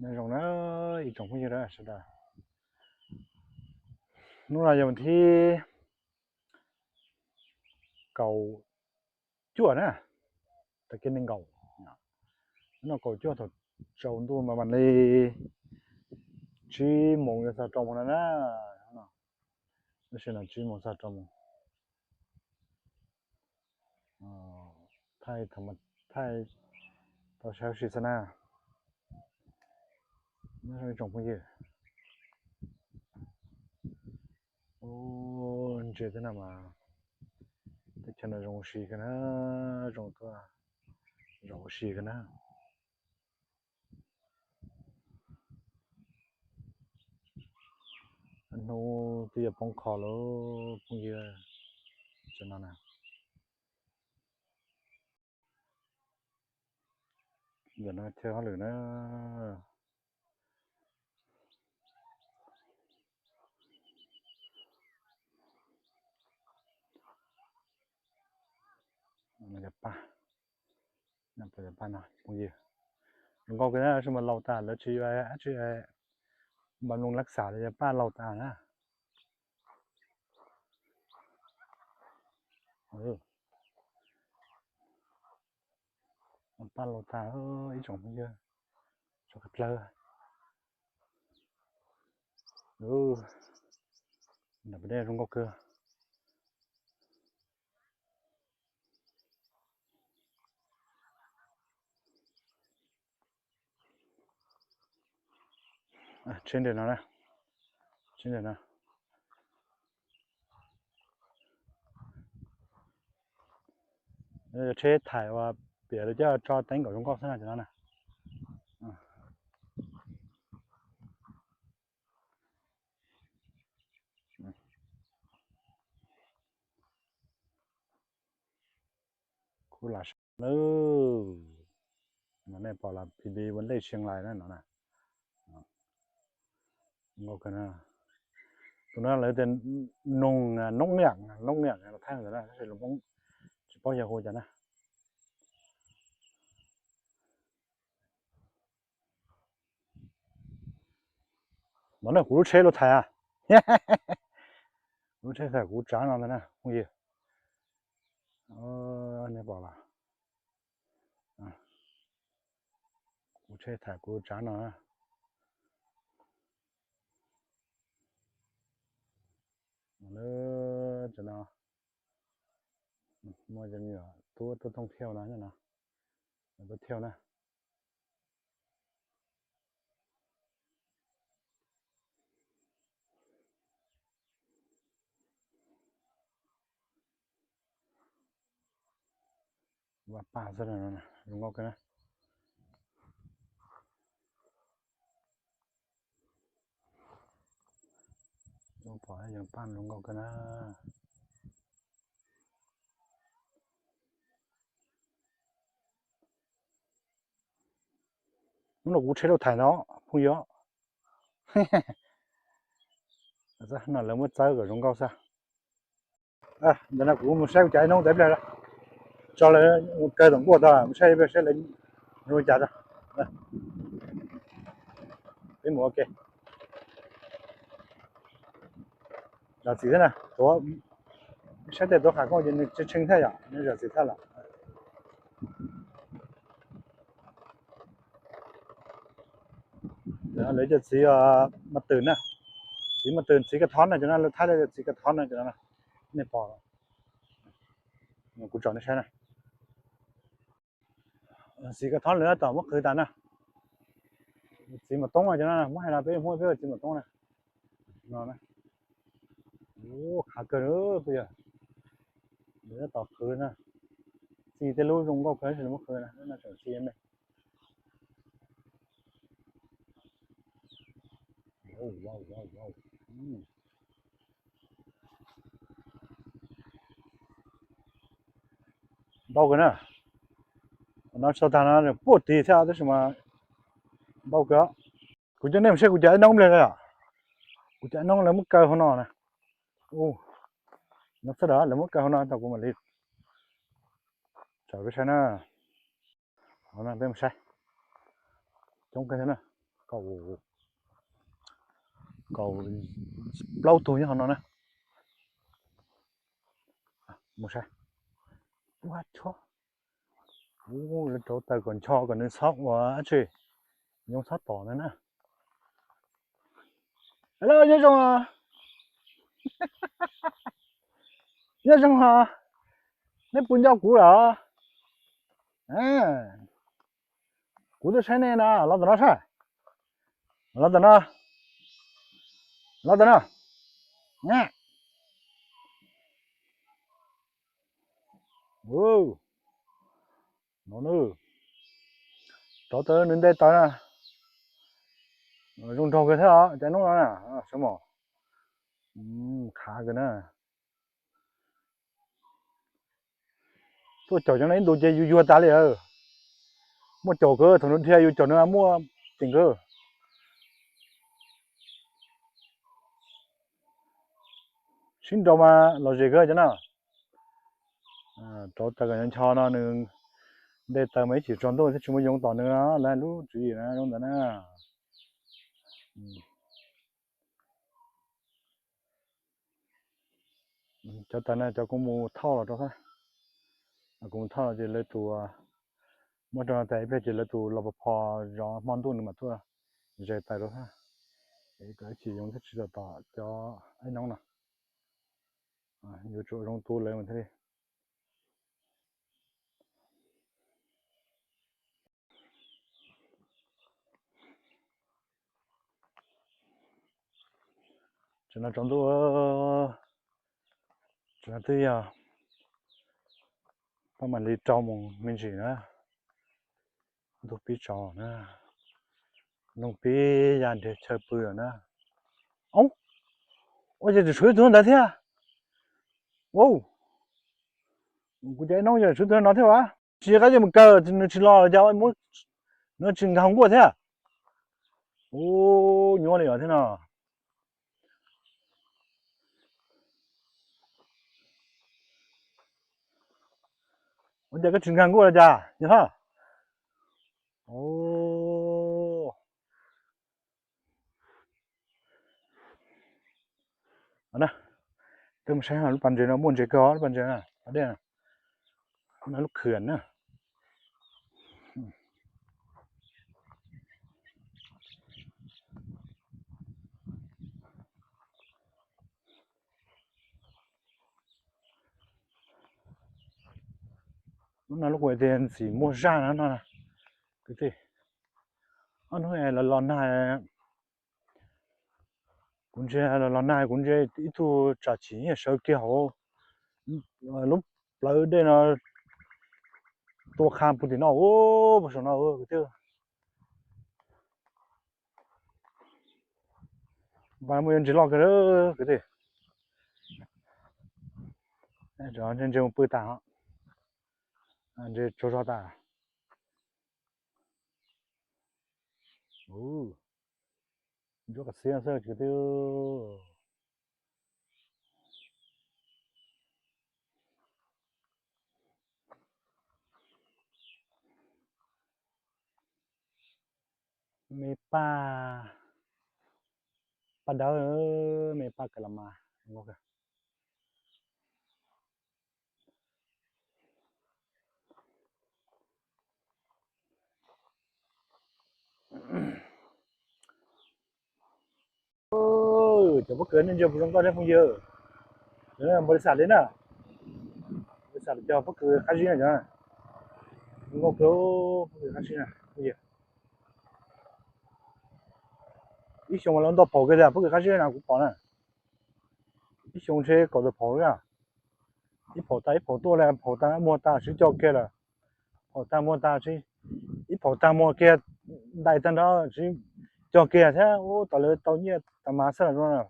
Nyob zoo na ib tsoom phooj ywg sawv daws. Hnub no yog thib kaum cuaj na, tag kis nees nkaum, hnub no kaum cuaj thaum tsaus ntuj mas mam li tsib moos yuav txog rau moos no na. Lub sij hawm no tsib moos txog rau moos. Thaij, thaij tau saib ua si xwb na. Nyob zoo ib tsoom phooj ywg. Ntsia tej no mas teb chaws no zoo ua si kawg na, zoo tuaj, zoo ua si kawg na. Hnub twb yuav poob qho lawm phooj ywg, tam no na. Ntawm no chaw hauj lwm na. Yog paj, paj no phooj ywg, zoo nkauj kawg na, tab sis mas laus tas lawv tsis, tsis npam mloog lab xav li, yog paj laus tas na. Paj laus tas ib tsoom phooj ywg, tso dlawg. Nram pas dej zoo nkauj kawg. Tsheb ntawm no na, tsheb ntawm no. Tsheb thaim uas piav lawv coj tso teeb kom zoo nkauj xwb na cov no na. Kuv lam saib lawm, no nej pom los P B Vấn Đề Siêng Lai na no na. Tus no lawv tias noo, noo niam, noo niam los thaij ntawd na, tab sis lus Hmoob tsis paub yog hu cas na. No ne kuv lub tsheb lub thaim, kuv lub tsheb thaim kuv tsav no ntag na phooj ywg. Nej pom los, kuv tsheb thaim kuv tsav no. Lawv cov no muaj cov me nyuam tub tuaj thooj thiaj no, tuaj thiaj na. Vaj paj xwb, zoo nkauj kawg na. Pom yeej paj zoo nkauj kawg na. Hnub no kuv tsheb lub thaim no phooj ywg, no lawv muab txawb kom zoo nkauj xwb. Ntawm no kuv mus saib kuv cov noob ntawd pliag, tso lawv kaw tom nkuaj tod mus saib pliag saib lawv zoo li cas tso. Peb mus ua ke. Zam txim thiab na, tuav, saib tej tuav qham koj ces nws tshee tshee thiab yom, nws zam txim thiab lawm. Lawv cov txiv mas twm na, txiv mas twm, txiv ka thob na, cov no lawv thaij lawv cov txiv ka thob na, cov no nej pom, kuv tsom nej saib na. Txiv ka thob lawv tom muab qhwv tas na. Txiv maum toob no cov no muab hais los peb Hmoob peb ua txiv maum toob na. No, qhav kawg phooj ywg, lawv tab tom qhwv na. Txi tej lub zoo nkauj kawg tab sis lawv muab qhwv na, no tseem txi me. Ntau kawg na, no tsis tau tag no puaj tid thiab tab sis mas ntau kawg. Kuv coj nej mus saib kuv cov noob pliag yom. Kuv cov noob lawv muab kaw hauv no na. No txhob dav, lawv muab kaw hauv no tau kuv mam li tsom peb saib na. Peb mus saib. Coob kawg thiab na. Kaum plaub tug nyob hauv no na. Mus saib. Ua, lawv rauv taws kom ncho kom nws txhob ua dab tsi, yoov txhob tom ntawd na. Hello, nyob zoo os. Nyob zoo os. Neb puas nco kuv lawm? Kuv twb saib nej no, los tom no saib. Los tom no. Los tom no. No, rauv taws nws nte taws na. Zoo nraug kawg thiab os, cov noob no na. Sawv mos, khav kawg na. Tuaj caum cov no ib ntus ces yus yuag tas li. Muaj caum kawg, thaum nws dhia yus caum nws muaj ceem kawg. Sib nraus mas lom zem kawg cov no. Rauv taws kom ncho no nws nte taws mas ib chim tsaus ntuj thiaj tsis muaj yoov tom nws no, lawv lub tswv yim na zoo ntawd na. Cov taws no cov kuv mus thauj los rau, kuv mus thauj los ces lawv tus, muab rau no tas ib pliag ces lawv tus los pos phos zov hmo ntuj nws mam tuaj zes taws rau thiab. Es kom ib chim yoov thiaj tsis tom tom cov aib noob no. Yuav tsum zoo tu lawv mas thiaj li. Tseem no tsaus ntuj, tseem no twb yog pab mam li rau mus me ntsis na. Ntug pib tsaus na, noog pib ya nrhiav chaw pw lawm na. Au, ua cas tseem tshuav ib tug ntawd thiab? Au, kuv cov noob yog tshuav tus no thiab as. Tsis qab mus kaw nws tsis los los cas, nws tsis nkag nkuaj thiab. Ub, nyuaj li os thiab no. Ua cas koj tsis nkag nkuaj los cas yog? Twb mus saib lub pas ntses no muaj ntses kawg, lub pas ntses no, lub khwm na. Lub no lub kuj tias ntxim muaj zaj no no. Kwv tij, ob hnub los los nag, kuv ntsia los los nag kuv ntsia ib tug tsam chim nyiaj sawv kiag hauv lub plawv dej no tua qha puag tim no, puag saum no kwv tij. Pas muaj yuav ntsis loj kawg kwv tij. Ntses mus pw tas, ntses tsaug zog tas. Ntsuab qas xiab xwb kwv tij. Me paj, paj dawb, me paj kas las mas. Cov pob kws nej ntsia puas zoo nkauj thiab phooj ywg? Npau li xam li na, li xam cov pob kws qab zib na, cov zoo nkauj kawg, pob kws qab zib na phooj ywg. Ib xyoo mas lawv ntau phaum kiag li pob kws qab zib no kuv pom na. Ib xyoo ntshe kaum tawm phaum li. Ib phaum tas ib phaum tuaj li, phaum tas muag tas sib cog kiag lawm. Phaum tas muag tas sib, ib phaum tas muag kiag, ntais tag nrho sib cog kiag thiab. Ub, tas lawv tau nyiaj tas mas xwb los zoo na.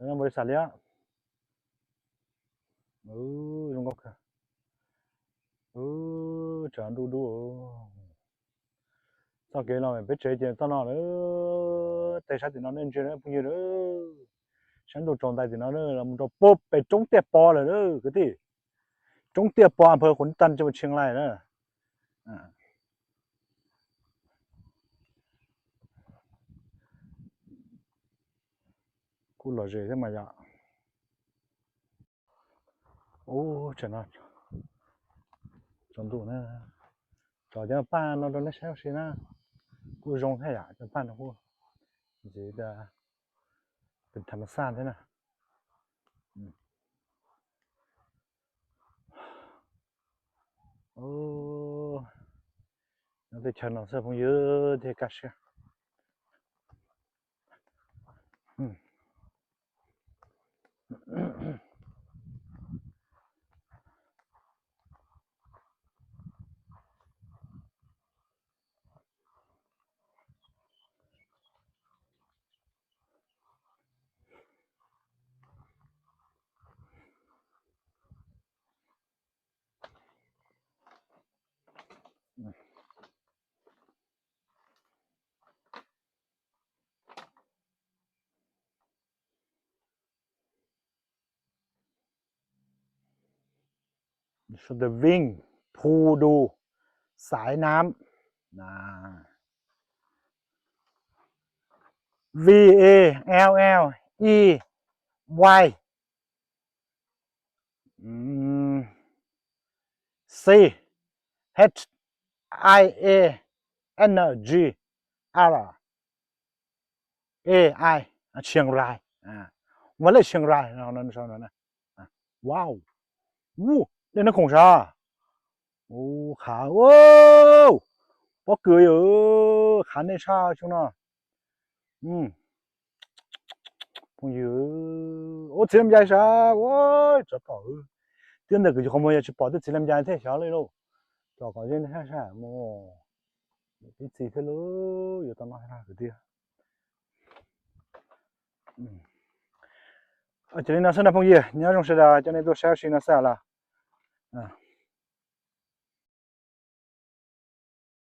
Npau li xam li. Zoo nkauj kawg. Tsam ntuj dub. Txoj kev no peb tsev ces txoj no lawm. Tej sab tim no nej ntsia phooj ywg lawm. Sab ntuj tsaus ntais tim no los mus rau pem roob Tiaj Pov lawm kwv tij. Roob Tiaj Pov, a phaw Qhuv Taj, chaw Tsheej Laij na. Kuj lom zem thiab mas yom. Ub, tsaus ntuj na. Tso cov paj no rau nej saib ua si na. Kuj zoo thiab yom, cov paj no kuj ntxiv tias pes tham mas xaj thiab na. Nyob teb chaws no xwb phooj ywg thiaj kaj siab. Sawv daws vij phu du xaiv nam. V A L L E Y C H I A N G R A I, Chiang Rai. Ua lej Chiang Rai no. Wow, dej nab khoom sav. Khav, pob kws yom, khav nej tshaj xyoo no. Phooj ywg, ua txiv lam cai sav, tsov tom. Twb ntawm kuv qhov muag yog tsis pom tej txiv lam cai thiaj xyov li lauj. Tso kom zeb sab sab mus, ib txiv thiab lauj, yuav tau noj thiab kwv tij. Ces li no xwb na phooj ywg, nyob zoo sawv daws cov nej tuaj saib ua si no xwb los.